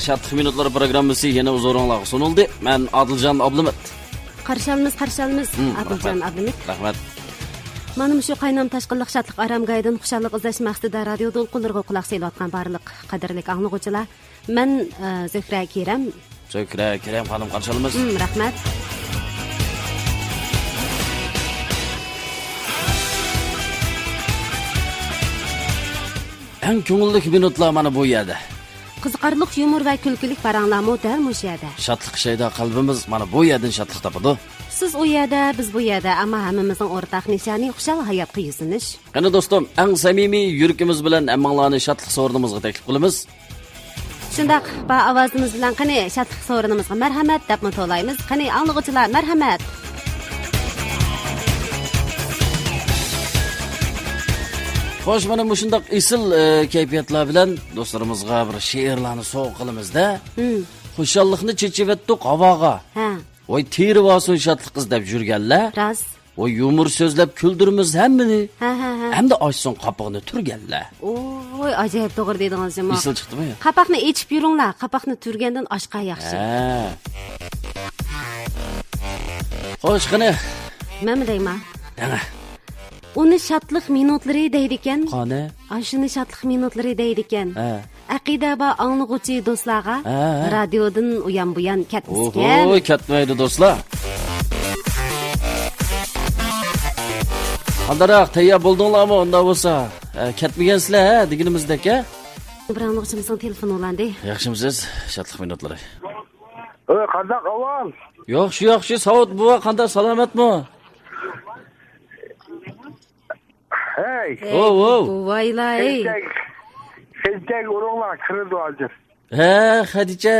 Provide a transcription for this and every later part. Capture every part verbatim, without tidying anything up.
شادلىق مىنۇتلىرى پروگراممىسى يەنە ھۇزۇرۇڭلارغا سۇنۇلدى. مەن ئادىلجان ئابلىمىت. قارشى ئالىمىز، قارشى ئالىمىز. ھىم، ئادىلجان رەھمەت. ئابلىمىت. رەھمەت. مانا مۇشۇ قاينام تاشقىنلىق شادلىق ئارامگاھىدىن خۇشاللىق ئىزدەش مەقسىتىدە رادىيو دولقۇنلىرىغا قۇلاق سېلىۋاتقان بارلىق قەدىرلىك ئاڭلىغۇچىلار، مەن، ئە، زۆھرە كېرەم. زۆھرە كېرەم خانىم قارشى ئالىمىز. ھىم، رەھمەت. ئەڭ كۆڭۈللۈك مىنۇتلار مانا بۇ يەردە. قىزىقارلىق يۇمۇر ۋە كۈلكىلىك پاراڭلارمۇ دەل مۇشۇ يەردە. شادلىق شەيدا قەلبىمىز مانا بۇ يەردىن شادلىق تاپىدۇ. سىز ئۇ يەردە، بىز بۇ يەردە، ئەمما ھەممىمىزنىڭ ئورتاق نىشانى خۇشال ھاياتقا يۈزلىنىش. قېنى دوستۇم، ئەڭ سەمىمىي يۈرىكىمىز بىلەن ھەممىڭلارنى شادلىق سورۇنىمىزغا تەكلىپ قىلىمىز. شۇنداق، بار ئاۋازىمىز بىلەن قېنى شادلىق سورۇنىمىزغا مەرھەمەت دەپمۇ توۋلايمىز. قېنى ئاڭلىغۇچىلار، مەرھەمەت! خوش، مانا مۇشۇنداق ئېسىل، ئى، كەيپىياتلار بىلەن دوستلىرىمىزغا بىر شېئىرلارنى سوۋغا قىلىمىز-دە. ھىم. خۇشاللىقنى چېچىۋەتتۇق ھاۋاغا. ھە. ۋاي، تېرىۋالسۇن شادلىق ئىزدەپ يۈرگەنلەر. راست. ۋاي، يۇمۇر سۆزلەپ كۈلدۈرىمىز ھەممىنى. ھە، ھە، ھە. ھەمدە ئاچسۇن قاپىقىنى تۈرگەنلەر. ئوي، ئاجايىپ توغرا دېدىڭىز جۇمۇ. ئېسىل چىقتىمۇ؟ قاپاقنى ئېچىپ يۈرۈڭلار، قاپاقنى تۈرگەندىن ئاشقا ياخشى. ھە. خوش، قېنى. مەنمۇ دەيما؟ دەڭە. ئۇنى شادلىق مىنۇتلىرى دەيدىكەن. قانى؟ ئاشۇنى شادلىق مىنۇتلىرى دەيدىكەن. ھە. ئەقىدە بار ئاڭلىغۇچى دوستلارغا، ھە، ھە، رادىيودىن ئۇيان بۇيان كەتمىسىكەن. ئوھو، كەتمەيدۇ دوستلار. قانداقراق، تەييار بولدۇڭلارمۇ؟ ئۇنداق بولسا، ھە، كەتمىگەنسىلەر، ھە، دېگىنىمىزدەك، ھە؟ بىر ئاڭلىغۇچىمىزنىڭ تېلېفونى ئۇلاندى. ياخشىمۇسىز؟ شادلىق مىنۇتلىرى. ئۆي، قانداق ئەھۋال؟ ياخشى، ياخشى. ساۋۇت بوۋا، قانداق، سالامەتمۇ؟ ھەي. ھەي، ۋوۋ، ۋوۋ. بوۋايلا، ھەي. خېلچەك، خېلچەك ئۇرۇڭلار، كىرىدۇ ھازىر. ھە، خەدىچە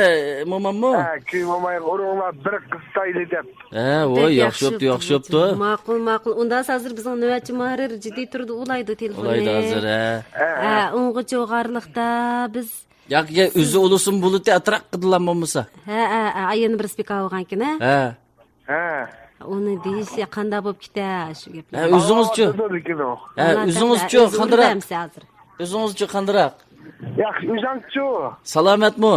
موماممۇ؟ ھە، كۈي مومايغا ئۇرۇڭلار، بىر قىز تايلى دەپ. ھە، ۋوي، بەك ياخشى ياخشى بوپتۇ، بوپتۇ، ياخشى بوپتۇ. ماقۇل، ماقۇل. ئۇنداق ھازىر بىزنىڭ نۆۋەتچى مۇھەررىر جىددىي تۇرىدۇ، ئۇلايدۇ تېلېفوننى. ئۇلايدۇ ھازىر، ھە. ھە، ھە. ھە، ئۇنغىچە ئوغارلىقتا بىز ياق، ياق، ئۆزى ئۇلىسىمۇ بولىدۇ، ئەتراق قىدىلام بولمىسا. ھە، ھە، ھە، ئا، يەنە بىرسى بىكار بولغانكىن، ھە؟ ھە. ھە. ئۇنى دېيىش، يا، قانداق بولۇپ كېتە، شۇ گەپلەر. ھە، ئۆزىڭىزچۇ؟ ھە، ئاللا ئۆزىڭىزچۇ، تەئالا ئۆزى قاندىراق؟ ئۇرۇپ بەرمىسە ھازىر. ئۆزىڭىزچۇ، قاندىراق؟ ياخشى، ئۆزۈڭچۇ؟ سالامەتمۇ؟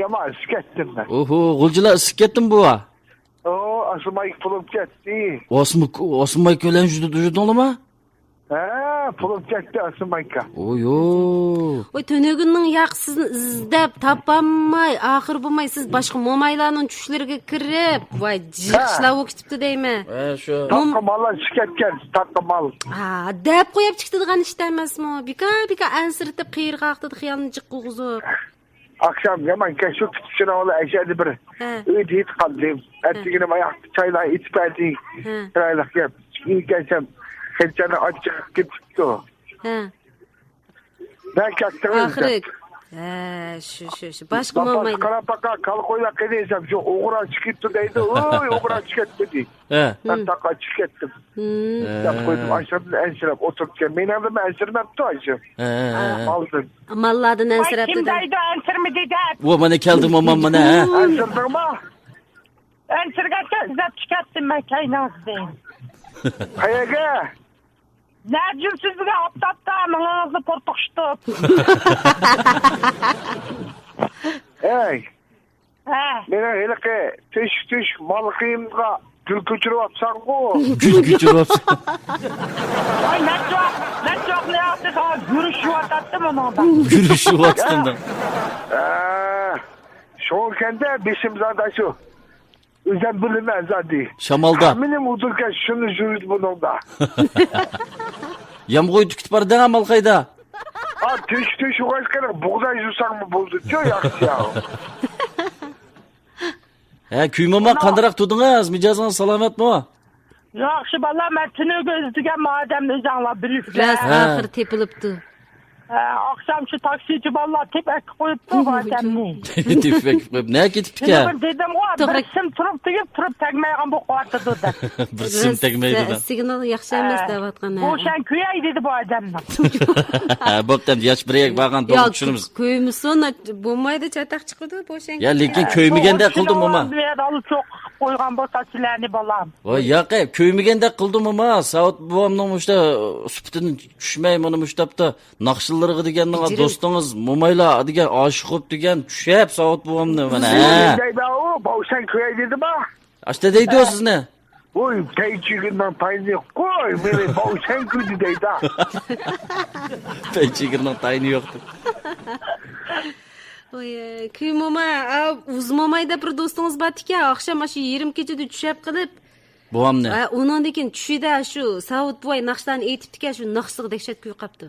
يامان ئىسسىپ كەتتىم مەن. ئوھو، غۇلجىلار ئىسسىپ كەتتىمۇ بۇ؟ ئو، ئاسماي پۇلۇم كەتتى. ئاسما-، ئاسماي كۆلەن يۈدۈڭلىما؟ ھە، پۇلۇم كەتتى، ئاسمايكا. ئويۇ. ۋاي، تۈنۈگۈننىڭ ياق، سىزنى ئىزدەپ تاپالماي، ئاخىرى بولماي، سىز باشقا مومايلارنىڭ چۈشلىرىگە كىرىپ، ۋاي، جىقىشلار بولۇپ كېتىپتۇ دەيمەن. ھە، شۇ. تاققا ماللار چىقىپ كەتكەن، تاققا مال. ھا، دەپ قويۇپ چىقىدىغان ئىش ئەمەسمۇ؟ بىكار، بىكار ئەنسىرىتىپ، قېرىغا قاقتىدى خىيالنى جىق قىلغۇزۇپ. ئاخشام يامان كەچ بولۇپ كېتىپتۇ، ئەشەدە بىر ھە. ئۆيدە يېتىپ قالدىم. ھە. ئەتىگىنىم ئاياقتا چايلار ئېتىپ بەردى. ھە. چىرايلىق گەپ. ئىكەنسەم، خېلچەننىڭ ئاچچىقى كېتىپتۇ. ھە. نە كەتتىڭىز ئاخىرى دەپ. ھە، شۇ، شۇ، شۇ. باشقا مومايلار. قاراپ باقا، كالا قويلار قېنى دېسەم، شۇ ئوغرا چىقىپتۇ دەيدۇ. ۋوي، ئوغرا چىقىپتۇ دەيدۇ. ھە. مەن ھىم. تاقا چىقىپ كەتتىم. ھىم. دەپ قويدۇم، ئاشۇندىن ئەنسىرەپ ئولتۇرۇپتىكەن. مېنىڭدىنمۇ ئەنسىرىمەپتۇ ئاشۇ. ھە، ھە، ھە. ئالدىن. ماللاردىن ۋاي، ئەنسىرەپتۇ كىم دە. دەيدۇ، ئەنسىرىمىدى دەپ؟ ۋو، مانا كەلدى مومام، مانا، ھە. ئەنسىردىڭما؟ ئەنسىرىگەچكە ئىزدەپ چىقاتتىم مەن كەينىڭىزدىن. قەيەرگە؟ نەجىم سىزگە ئاپتاپتا مېڭىڭىزنى پۇرتۇقشىتىپ. ئەي. ھە. مېنىڭ ھېلىقى تۆشۈك تۆشۈك مالىقىمغا گۈل كۆچۈرۈۋاپسەنغۇ. گۈل كۆچۈرۈۋاپسەن. ۋاي، نەچچە ۋاق-، نەچچە ۋاقىت ياقتى، گۈرۈشۈۋاتاتتىم ئۇنىڭدا. گۈرۈشۈۋاتاتتىم. ھە. شۇڭىكەندە بېشىم زادى شۇ. ئۆزەم بىلىمەن زادى. شامالدا. مېنىڭ ئۇدۇركەن شۇنى يۈرىدۇ بۇنىڭدا. يامغۇر تۈكۈتۈپ بار دەڭ مالقايدا. ئا، تۆشۈك تۆشۈك ئوغاش قېنىق، بۇغداي يۇساڭمۇ بولىدۇچۇ، ياخشى يا. ھە، كۈيمۇما قانداقراق تۇردىڭىز؟ مىجەزىڭىز سالامەتمۇ؟ ياخشى بالام، مەن تۈنۈگۈن ئىزدىگەن ئادەمنى ئۆزۈڭلار بىلىسىلەر. راست، ھە. ئاخىرى تېپىلىپتۇ. ھە، ئاخشام شۇ تاكسىچى بالىلار تېپىپ ئەكىپ قويۇپتۇ بۇ ئادەمنى. تېپىپ ئەكىپ قويۇپ، نەگە كېتىپتىكەن؟ تۈنۈگۈن دېدىمغۇ، توغرا. بىر سىم تۇرۇپ تېگىپ، تۇرۇپ تەگمەيدىغان بولۇپ قالىۋاتىدۇ دەپ. بىر سىم تېگمەيدۇ دەپ. سىگنال ياخشى ئەمەس دەۋاتقان، ھە. بوشاڭ كۆيەي دېدى بۇ ئادەمنىڭ. ھە، بوپتۇ، ئەمدى ياش بىر يەرگە بارغان يا، توغرا چۈشىنىمىز. كۆيمىسۇن، بولمايدۇ، چاتاق چىقىدۇ، بوشاڭ يا، لېكىن كۆيمىگەندەك قىلدىم، موما. بىر چوق قويغان بولسا سىلەرنى بالام. ۋاي ياقەي، كۆيمىگەندەك قىلدىمۇ ما؟ ساۋۇت بوۋامنىڭ مۇشتا سۈپىتىدىن چۈشمەي، مانا مۇشتاپتا ناخشىلىرىغا دېگەننىڭ بېجىرىم. دوستىڭىز مومايلا دېگەن ئاشىق بوپ دېگەن چۈشەپ ساۋۇت بوۋامنى مانا. ھە. دەيدۇ، بوۋسەن كۆيەي دېدىما؟ ئاشتا دەيدۇ سىزنى. ۋوي، پەيچىگىرنىڭ تايىنى قوي، مېنى بوۋسەن كۆيدى دەيدۇ. پەيچىگىرنىڭ تايىنى يوق دەپ. ۋوي، كۆي موماي، ئا، ئۇز موماي دەپ بىر دوستىڭىز بار ئىكەن، ئاخشام ئاشۇ يېرىم كېچىدە چۈشەپ قېلىپ. بوۋامنى. ھە، ئۇنىڭدىن كېيىن چۈشىدە شۇ ساۋۇت بوۋاي ناخشىلارنى ئېيتىپتىكەن، شۇ ناخشىسىغا دەھشەت كۆيۈپ قاپتۇ.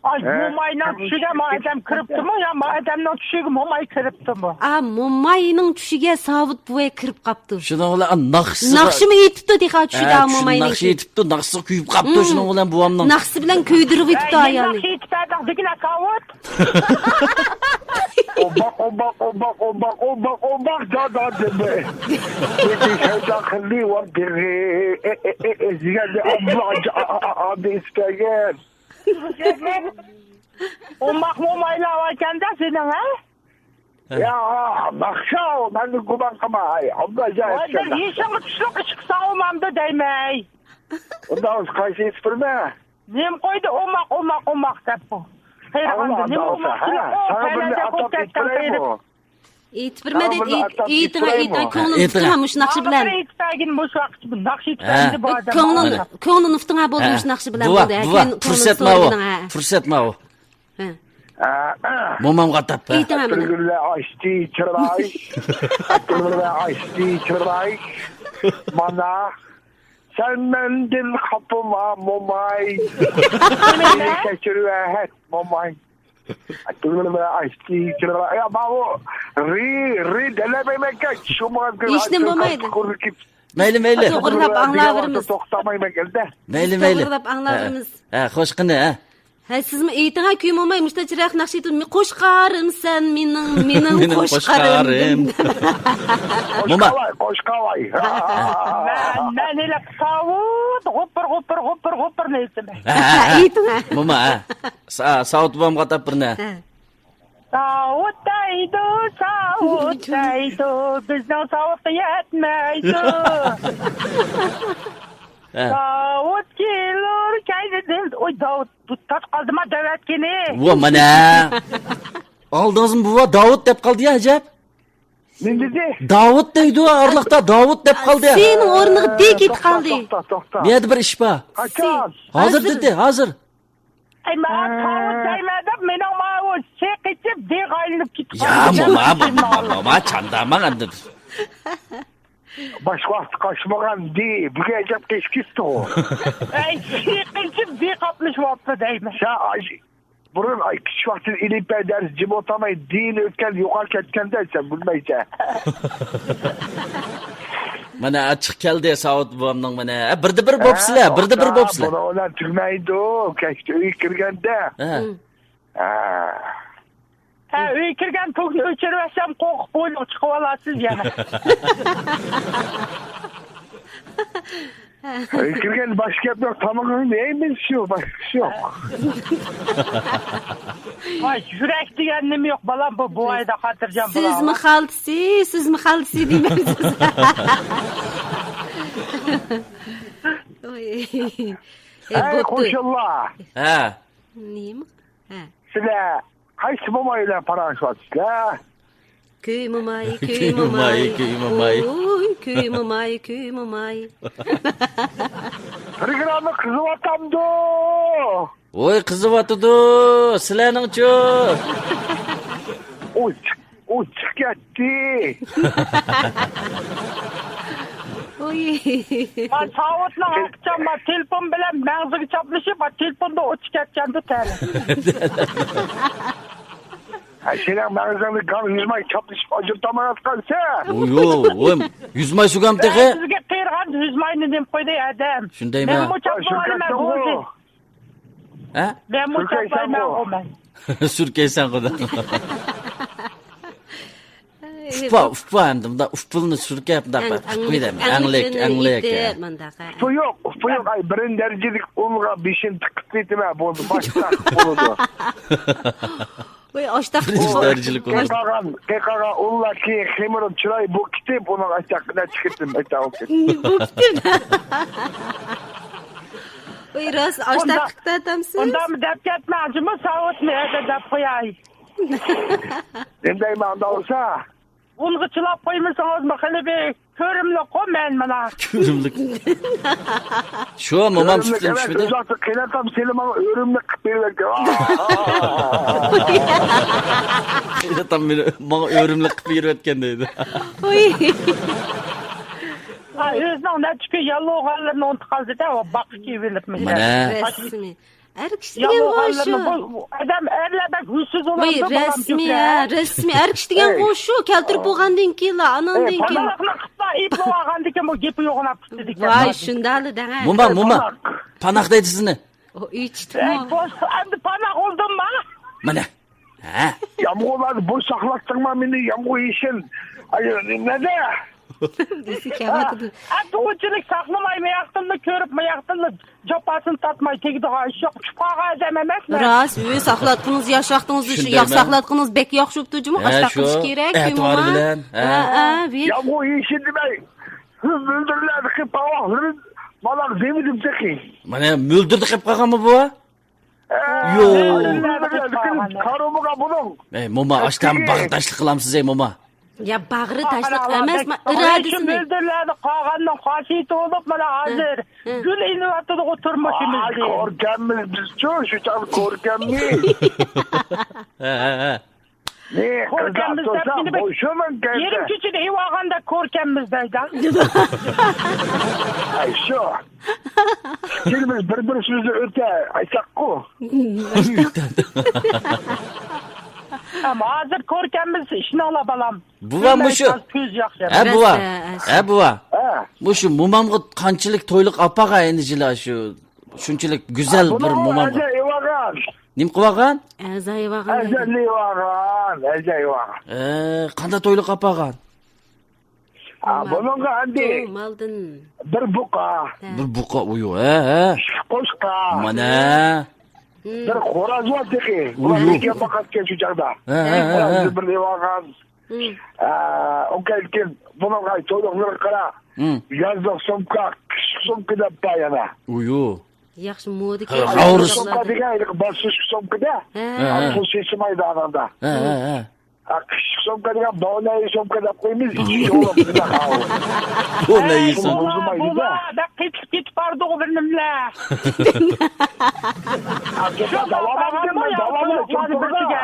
ئاي، ھە. موماينىڭ چۈشىگە مۇئەززەم كىرىپتىمۇ يا مۇئەززەمنىڭ چۈشىگە موماي كىرىپتىمۇ؟ ئا، موماينىڭ چۈشىگە ساۋۇت بوۋاي كىرىپ قاپتۇ. شۇنىڭ بىلەن، ئا، ناخشىسىغا، ناخشىمۇ ئېيتىپتۇ تېخى چۈشىدە، ھە، چۈش-، موماينىڭ ناخشا ئېيتىپتۇ، ناخشىسىغا كۆيۈپ قاپتۇ، مم. شۇنىڭ بىلەن بوۋامنىڭ. ناخشىسى بىلەن كۆيدۈرۈپ ئېيتىپتۇ ئايالنى. ناخشا ئېيتىپ بەردىڭ دېگىنە ساۋۇت. ئوماق، ئوماق، ئوماق، ئوماق، ئوماق، ئوماق، دادا دېمە. لېكىن شەيتان قىلدى ۋاقتىغى. ئە، ئە، ئە، ئە، دېگەندە ئابلا، ئا، ئا، ئا، ئا، دە ئىستەگەن. ئوماق مومايلار ئىكەندە سېنىڭ، ھە؟ ھە. يا، ناخشا، مەندىن گۇمان قىلما، ئاي، ئابلا، ھازىر يېشىڭغا چۈشلۈك ئىش قىلساڭ ئومامدۇ دەيمەي. ئۇنداق بولسا قايسى ئېيتىپ بېرىمەن؟ نېمە قويدى ئوماق، ئوماق، ئوماق دەپ بۇ؟ قېرىغاندا ئاڭلا، نېمە ئاڭلا، ئوماق، ھە، نېمە ئوماق، ساڭا بىرنى ئەلەندە ئاتاپ قويۇپ كەتكەن ئېيتىپ قېرىپ. بېرەيمۇ؟ ئېيتىپ بېرىمە، ساڭا بىرنى ئېيت-، ئاتاپ ئېيتىڭ، ئېيتىپ ئېيتىڭ، بېرەيمۇ؟ كۆڭلىنى ئېيتىڭ. ئۇتتۇڭ ھە مۇشۇ ناخشا بىلەن. ئېيتىپ بەرگىن مۇشۇ ۋاقىت، ناخشا ئېيتىپ ھە. بەرگىن بۇ ئادەم. كۆڭلىنى، كۆڭلىنى ئۇتتۇڭ ھە بولدى ھە. مۇشۇ ناخشا بىلەن بۇ، بولدى. ھە، بۇ، كۆڭلىنى پۇرسەت ماۋۇ. سورىدىڭ ھە. پۇرسەت ماۋۇ. ھە. ھە. مومامغا ئاتاپ، ھە. ئېيتىڭ ھە مانا. ئەتىرگۈللەر ئاچتى چىراي. ئەتىرگۈللەر ئاچتى چىراي. مانا. سەن مەندىن خاپىما، موماي. مېنى كەچۈرۈۋەت، موماي. يا، ماۋۇ رى، رى دەلەيمەنكەن، چۈشۈم بولغان كۈن ھېچنېمە بولمايدۇ. مەيلى، مەيلى. توغرىلاپ ئاڭلاۋېرىمىز. توختىمايمەن ئەمدى. مەيلى، مەيلى. توغرىلاپ ئاڭلاۋېرىمىز. ھە، ھە، خوش قېنى، ھە. ھە، سىزمۇ ئېيتىڭ ھە، كۆي موماي، مۇشتا چىرايلىق ناخشا ئېيتىپ، قوشقارىم سەن مېنىڭ، مېنىڭ مېنىڭ قوشقارىم. قوشقارىم. موما. قوشقاۋاي، قوشقاۋاي. مەن، مەن ھېلىقى ساۋۇت، غوپۇر، غوپۇر، غوپۇر، غوپۇرنى ئېيتىمەن. ھە، ھە، ھە. ئېيتىڭ ھە. موما، ھە. سا-، ساۋۇت بوۋامغا ئاتاپ بىرنى. ھە. ساۋۇت دەيدۇ، ساۋۇت دەيدۇ، بىزنىڭ ساۋۇتقا يەتمەيدۇ. ھە. ساۋۇت كېلۇر كەينىدىن. ئوي، داۋۇت، بۇ تارتقالدىما دەۋەتكىنى. ۋو، مانا. ئالدىڭىزمۇ بۇ داۋۇت دەپ قالدى يا، ئەجەب. نېمە دېدى؟ داۋۇت دەيدۇ، ئارىلىقتا داۋۇت دەپ قالدى. سېنىڭ ئورنىڭغا دى كېتىپ قالدى. توختا، توختا، توختا. نېمىدە بىر ئىش بار. قاچان؟ ھازىر دېدى، ھازىر. ئەي، ماڭا تاۋۇت دەيمەن دەپ، مېنىڭ ماۋۇ سېقىچىپ دېغا ئايلىنىپ كېتىپ يا، قالدى. موما، موما، موما، چانداماڭ ئەمدى. باشقا ۋاقىت قاچمىغان دى، بۈگۈن ئەجەب قېچىپ كېتىپتۇ. ئەي، سېقىچىپ دېغا قاپلىشىۋاپتۇ دەيمەن. سەن ئاي، بۇرۇن ئاي، كىچىك ۋاقتىدا ئېلىپ بەر دەرس جىم ئولتۇرماي دىنى ئۆتكەن، يوقاپ كەتكەندە سەن بىلمەيسەن. مانا ئاچچىق كەلدى ساۋۇت بوۋامنىڭ مانا. ھە، بىردە بىر بوپسىلە، ھە، بىردە بىر توختا، بوپسىلە. بۇنىڭ بىلەن تۈگىمەيدۇ. كەچتە ئۆيگە كىرگەندە. ھە. ھە. ھە، ئۆيگە كىرگەن توكنى ئۆچۈرۈۋەتسەم قورقۇپ بوينۇغا چىقىۋالارسىز يەنە. ئۆيگە كىرگەن باشقا گەپ يوق، تامىقىڭنى يەيمىز شۇ، باشقا ئىش يوق. ۋاي، يۈرەك دېگەن نېمە يوق، بالام، بۇ بوۋايدا خاتىرجەم بولاڭ. سىزمۇ خالتىسى، سىزمۇ خالتىسى دېمەمسىز. ۋاي. ئەي، بوپتۇ. قوشنىلار. ھە. نېمە؟ ھە. سىلەر قايسى موماي بىلەن پاراڭلىشىۋاتىسىلەر؟ كۆي موماي، كۆي كۆي موماي، موماي. كۆي موماي. ئوي، كۆي موماي، كۆي موماي. پروگرامما قىزىۋاتامدۇ؟ ۋوي، قىزىۋاتىدۇ. سىلەرنىڭچۇ؟ ئۇ چىق-، ئۇ چىقىپ كەتتى. ئوي. مانا ساۋۇتنىڭ ھەقىچان مانا تېلېفون بىلەن مەڭزىگە چاپلىشىپ، مانا تېلېفوندا ئوچۇق كەتكەندۇ تەلە. ھە، سېنىڭ مەڭزىڭنى گاڭ يۈز ماي چاپلىشىپ ئاجرىتالمايۋاتقانسەن. يوق، يۈز ماي سۈرگەن تېخى. بىزگە قېرىغان يۈز ماينى نېمە قويدى ئادەم؟ شۇندايمۇ؟ مەنمۇ چاپلىۋالىمەن بولدى. ھە؟ مەنمۇ چاپلايمەن ئۇ مەن. سۈركەيسەن خۇدا. ئۇپا، ئۇپا ئەمدى مۇنداق ئۇپىلىنى سۈركەپ مۇنداق ئەڭ-، قىلىپ قويىدۇ. ئەڭلىك، ئەڭلىك، ئەڭلىك، ئەڭلىك. مۇنداق، ھە. ئۇپا يوق، ئۇپا يوق. ئاي، بىرىنچى دەرىجىلىك ئۇنغا بېشىنى تىقىپ كېتىمەن، بولدى، باشتا بولىدۇ. ۋاي، ئاشتاق. بىرىنچى دەرىجىلىك ئۇنى. قېقىغان، قېقىغان ئۇنلار كېيىن خېمىرىپ چىراي بۇ كېتىپ، ئۇنىڭ ئاشتاق نەچچە قېتىم ئاشتاق بولۇپ كېتىپ. بۇ كېتىپ. ۋاي، راست، ئاشتاق ئۇندا-، قېقىپ تارتامسىز؟ ئۇنداقمۇ دەپ كەتمە، جۇمۇ ساۋۇتنى ئەدە دەپ قوياي. نېمە دەيمەن، ئۇنداق بولسا؟ ئۇنغا چىلاپ قويمىسىڭىزمۇ خېلى بىر كۆرۈملۈكقۇ مەن مانا. كۆرۈملۈك. شۇ مومام كۆرۈملۈك سۈپىتىم ئەمەس، چۈشمىدى. ئۆزۈڭلار قېيناتام سېنى ماڭا ئۆرۈملۈك قىلىپ بېرىۋەتكەن. قېيناتام مېنى، ماڭا ئۆرۈملۈك قىلىپ بېرىۋەتكەن دەيدۇ. ۋۇي. ھا، ئۆزىنىڭ نەچچە كۈن ياللۇغانلىرىنى ئۇنتۇپ قالدى-دە، ئۇ باققا كىيىۋېلىپ مانا. رەسمىي. ئەر كىشى دېگەن ياللۇغانلىرىنى شۇ. بۇ، بۇ ئادەم، ئەرلەر بەك ھوشسىز بولامدۇ، بالام، رەسمىي، ھە، رەسمىي. ئەر كىشى دېگەن شۇ، كەلتۈرۈپ بولغاندىن كېيىنلا، ئاناندىن كېيىن. پاناقنى قىپلا ئېيىپلىۋالغاندىكىن بۇ گېپى يوغىناپ كېتىدىكەن. ۋاي، شۇنداقلا دەڭە. موما، موما. پاناق دەيدۇ سىزنى. ئۇ ئېيتىشتىمۇ؟ ئەي، بولسا، ئەمدى پاناق بولدۇمما؟ مانا. ھە؟ يامغۇرلاردا بۇ ساقلاتتىڭما مېنى، يامغۇر يېشىل. ئاي، نېمىدە؟ دېسە كەۋاتىدۇ. ئەمدى ئۇنچىلىك ساقلىماي، ماياقتىنلا كۆرۈپ، ماياقتىنلا جاپاسىنى تارتماي تېگىدىغان ئىش يوق. ئۇچۇپ قالغان ئادەم ئەمەسمەن. راست، ئۆي ساقلاتقىنىز، ياش ۋاقتىڭىز، ياش ساقلاتقىنىز بەك ياخشى بوپتۇ جۇمۇ، ئاشتاق قىلىش كېرەك، ئەتىۋار بىلەن، ھە. ھە، ھە، بىر. يامغۇر يېشىل دېمەي، مۆلدۈرلەردىكى پاۋاقلىرى مانا دېمىدىم تېخى. مانا مۆلدۈردە قېلىپ قالغانمۇ بۇ؟ يوق. كارىمىغا بۇنىڭ. ئەي، موما، ئاشتام باغرى تاشلىق قىلامسىز، ئەي، موما. يا، باغرى تاشلىق ئەمەس، ما-، ئىرادىسىنى. مۆلدۈرلەردە قالغاننىڭ خاسىيىتى بولۇپ، مانا ھازىر گۈل ئېلىۋاتىدىغۇ تۇرمۇشىمىزدىن. ئاي، كۆركەممىز بىزچۇ، شۇ چاغدا كۆركەممىز. ھە، ھە، ھە. كۆركەممىز دەپ مېنى بىر يېرىم كېچىدە ئېۋالغاندا كۆركەممىز دەيدۇ. ئاي، شۇ. كېلىمىز بىر-بىر سۆزنى ئۆتە ئايتاققۇ. ئەمما ھازىر كۆركەممىز ئىشنىڭلا بالام. بۇۋا مۇشۇ. كۆز ياخشى. ھە، بۇۋا. ھە، بۇۋا. ھە. مۇشۇ مومامغا قانچىلىك تويلۇق ئاپارغان ئەنە جىلا شۇ. شۇنچىلىك گۈزەل بىر مومامغا. ئەزا ئېۋالغان. نېمە قىلىۋالغان؟ ئەزا ئېۋالغان. ئەزا ئېۋالغان، ئەزا ئېۋالغان. ئە، قانداق تويلۇق ئاپارغان؟ ھا، بۇنىڭغا ئەمدى بىر بۇقا. ھە. بىر بۇقا ئۇيۇ، ھە، ھە. ئىككى قوچقار. مانا. بىر خوراز بار تېخى. ئۇيۇ. خوراز باقاتكەن شۇ چاغدا. ھە، ھە، ھە، ھە. بىر ئېۋالغان. ھە، ئۇ كەلگىن بۇنىڭغا تويلۇقلىرىغا قارا. يازلىق سومكا، قىشلىق سومكا دەپ بار يەنە. ئۇيۇ. ياخشى مودا. ھە، كىيىم. سومكا دېگەن ھېلىقى باسقۇچ سومكىدا. ھە. ھە، ھە. پۇل سېسىمايدۇ ئاناندا. ھە، ھە، ھە. ھە، قىشلىق سومكا دېگەن باۋنەي سومكا دەپ قويىمىز، ئىچى شۇڭلۇق بۇنداق ئاۋۇ. باۋنەي سومكا. بۇلا، بۇلا، بەك قېتىپ كېتىپ باردىغۇ بىر نېمىلەر. ھە، كېتىپ داۋامامدىم، مەن داۋاملىق چوڭقۇردا.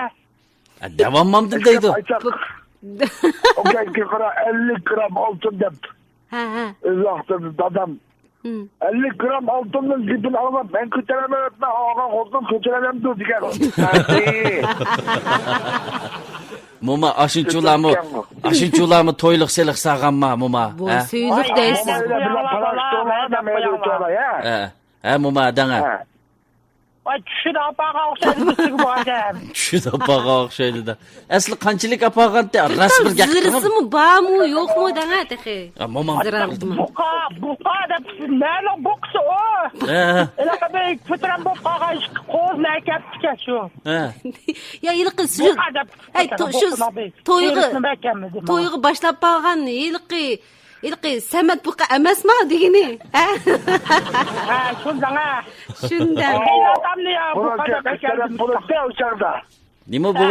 ھە، داۋامامدىم دەيدۇ. ئۇكاكى قارا، ئەللىك گرام ئالتۇن دەپ. ھە، ھە. ئۆز ۋاقتىدا دادام ئەللىك گرام ئالتۇننىڭ گېپىنى ئاڭلاپ، مەن كۆتۈرەلمەيمەن، ئالغان خوتۇن كۆتۈرەلەمدۇ دېگەن. موما، ئاشۇنچىلارمۇ، ئاشۇنچىلارمۇ تويلۇق سېلىق سالغانما، موما؟ بۇ ھە؟ سۈيلۈك دەيسىز. ھە، ھە، موما، دەڭە. ھە. ھە. ۋاي، چۈشىدە ئاپاغا ئوخشايدۇ بىزگە بۇ ئادەم. چۈشىدە ئاپاغا ئوخشايدۇ-دە. ئەسلى قانچىلىك ئاپارغانتى؟ راست بىر گەپ قىلىڭ. زىرىسىمۇ بارمۇ، يوقمۇ دەڭە تېخى. ھە، موماڭ. زىرالدىمۇ. بۇقا، بۇقا دەپ، نەنىڭ بۇقىسى ئۇ؟ ھە. ھېلىقى بىر كۆتۈرەم بولۇپ قالغان ئىككى قولىنى ئەكەپتىكەن شۇ. ھە. يا، ھېلىقى شۇ، بۇقا دەپ، ھەي، تو-، شۇ بۇقىنىڭ بىر تويغا، تېرىسىنى ئەكەلمىدى. تويغا باشلاپ بارغان ھېلىقى ھېلىقى سەمەت بۇقا ئەمەسما دېگىنى؟ ھە؟ ھە، شۇنداق، ھە. شۇنداق. قېيىنئاتامنى يا بۇقا دەپ ئەكەلدىم. نېمە بۇ؟